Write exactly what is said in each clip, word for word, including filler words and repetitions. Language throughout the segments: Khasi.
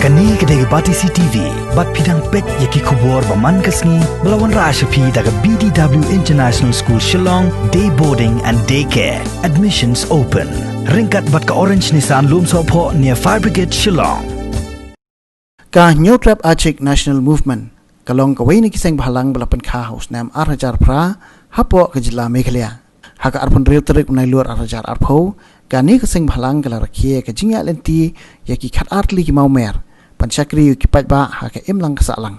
Kane ka dei ka Batesi T V, bad phi dang peit ïa ki khubor ba man ka sngi, ba la wanrah sha phi da ka B D W International School Shillong, Day Boarding and Day Care. Admissions open. Ryngkat bad ka Orange Nissan Lumsohphoh near Fire Brigade Shillong. Ka Hynñiewtrep Achik National Movement ka long kawei na ki seng bhalang ba la pynkha ha u snem ar hajar phra hapoh ka jylla Meghalaya. Ha ka arphew hynriew tarik u Nailur ar hajar arphew, kane ka seng bhalang ka la rakhe ka jingïaid lynti ïa ki khatar tylli ki mawmer ban shakri ïa ki paidbah ha ka imlang ka sahlang.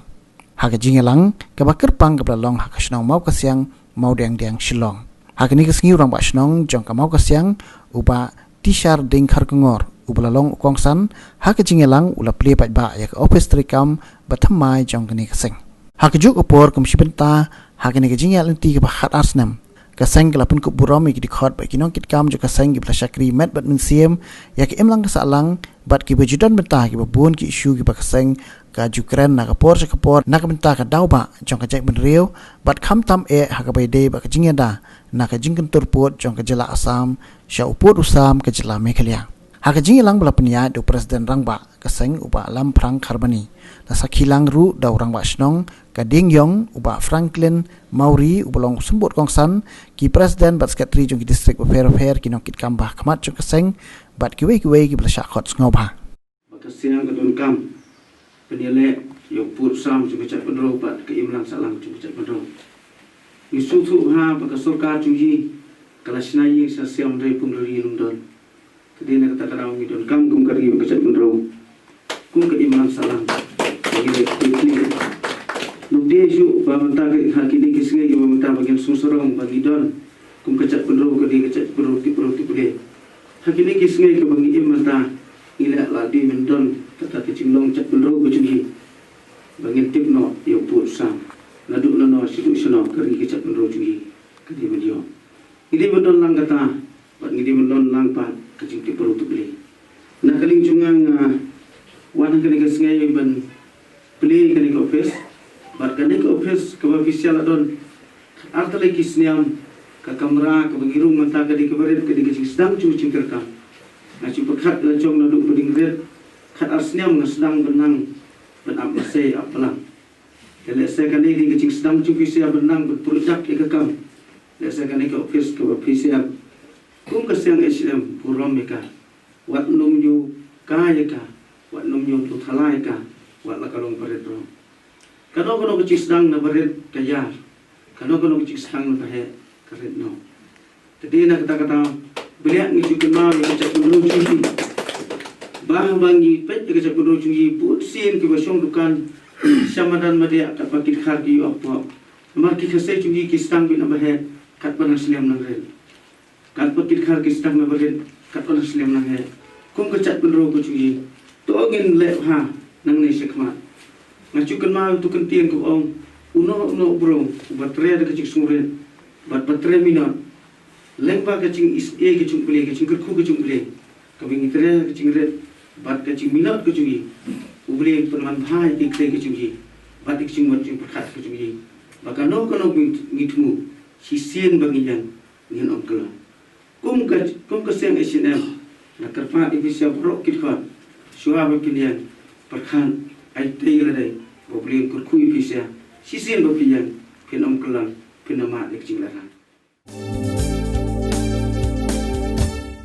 Ha ka jingïalang kaba kyrpang kaba la long ha ka shnong Mawkasiang, Mawdiangdiang, Shillong. Ha kane ka sngi u rangbah shnong jong ka Mawkasiang, u Bah Tishar Ding Kharkongor, uba la long u kongsan ha ka jingïalang, u la plie paidbah ïa ka ophis treikam ba thymmai jong kane ka seng. Ha kajuh ka por, kum shi bynta ha kane ka jingïaid lynti kaba khatar snem, ka seng ka la pynkup burom ïa ki dkhot bad ki nongkitkam jong ka seng kiba la shakri met bad mynsiem ïa ka imlang ka sahlang, bad kiba ju don bynta kiba bun ki issue kiba ka seng ka ju kren na ka por sha ka por na ka bynta ka daw bah jong ka jaitbynriew, bad khamtam eh ha kaba ïadei bad ka jingïada na ka jingkyntur pud jong ka jylla Assam sha u pud u sam ka jylla Meghalaya. Ha ka jingïalang ba la pynïaid da u President Rangbah ka seng, u Bah Lamphrang Kharbani, la sakhi lang ruh da u rangbah shnong ka Diengiong, u Bah Franklin Mawrie, uba long u symbud kongsan, ki President bad Secretary jong ki district bapher bapher, ki nongkitkam ba ha khmat jong ka seng, bad kiwei kiwei kiba la shah khot sngewbha. Ba ka seng ka donkam pynïaleh ïa u pud u sam jong ka jaitbynriew bad ka imlang sahlang jong ka jaitbynriew. Ngi sngewthuh bha ba ka sorkar jong ngi ka la shna ïing shna sem hynrei pun ka ri lum don. Te dei na kata ka daw ngi donkam kum ka ri bad ka jaitbynriew, kum ka imlang sahlang. Ngi leh kum kine. Ngi dei shuh ba mynta ka, ha kine ki sngi kiba mynta ba ngin sngewsarong ba ngi don kum ka jaitbynriew, ka dei ka jaitbynriew tip briew tip Blei. Ha kine ki sngi kiba ngi im mynta, ngi leh lade ban don kata ka jinglong jaitbynriew ka jong ngi, ba ngin tip noh ïa u pud u sam. Naduh nano shaduh shano ka ri ka jaitbynriew jong ngi ka dei ban ïoh. Ngi dei ban don lang kata, bad ngi dei ban don lang pat ka jingtip briew tip Blei. Na ka liang jong nga, nga wan ha kane ka sngi ban plie kane ka ophis, bad kane ka ophis kaba phi sa la don khatar tylli ki snem, ka kamra kaba ngi rung mynta ka dei kaba rit, ka dei ka jingsdang jong ka jingtreikam. Nga shu pyrkhat la jong naduh ba dang rit, khatar snem nga sdang ban nang ban ap marsai ap balang. Te lehse kane dei ka jingsdang jong phi sha ban nang ban pynrujak ïa ka kam. Lehse kane ka ophis kaba phi sha kum ka seng H N M burom ïa ka. Wat nym ïoh ka ïa ka, wat nym ïoh tu thala ïa ka, wat la ka long barit ruh. Kano kano ka jingsdang na barit ka ïar, kano kano ka jingsdang na baheh ka rit noh. Te dei na kata ka daw, bniah ngi ju kynmaw ïa ka jaitbynriew jong ngi. Ba haba ngi peit ïa ka jaitbynriew jong ngi, bun sien kiba shong dukan sha madan madiah katba ki dkhar ki ïoh hapoh. Namar ki Khasi jong ngi ki sdang beit na baheh katba nang snem nang rit. Katba ki dkhar ki sdang na barit, katba nang snem nang heh. Kum ka jaitbynriew ka jong ngi, to ngin leh bha nangne shakhmat. Nga ju kynmaw ïa uto u kyntien kaba ong, uno uno u briew uba trei da ka jingsngewrit bad ba trei minot, lyngba ka jingisynei ka jong U Blei, ka jingkyrkhu ka jong U Blei, kaba ngi trei ka jingrit bad ka jingminot ka jong ngi, U Blei un pynman bha ïa ki kti ka jong ngi bad ïa ka jingmut jingpyrkhat ka jong ngi. Ba kano kano ngi, ngi thmu, shisien ba ngi ïeng, ngin ym kylla. Kum ka, kum ka seng H N M, nga kyrpad ïa phi sha baroh ki dkhot, shuwa ba phin ïeng, pyrkhat, aiti ïa lade, ba U Blei un kyrkhu ïa phi sha, shisien ba phi ïeng, phin ym kylla, phin ym mad ïa ka jinglehrain.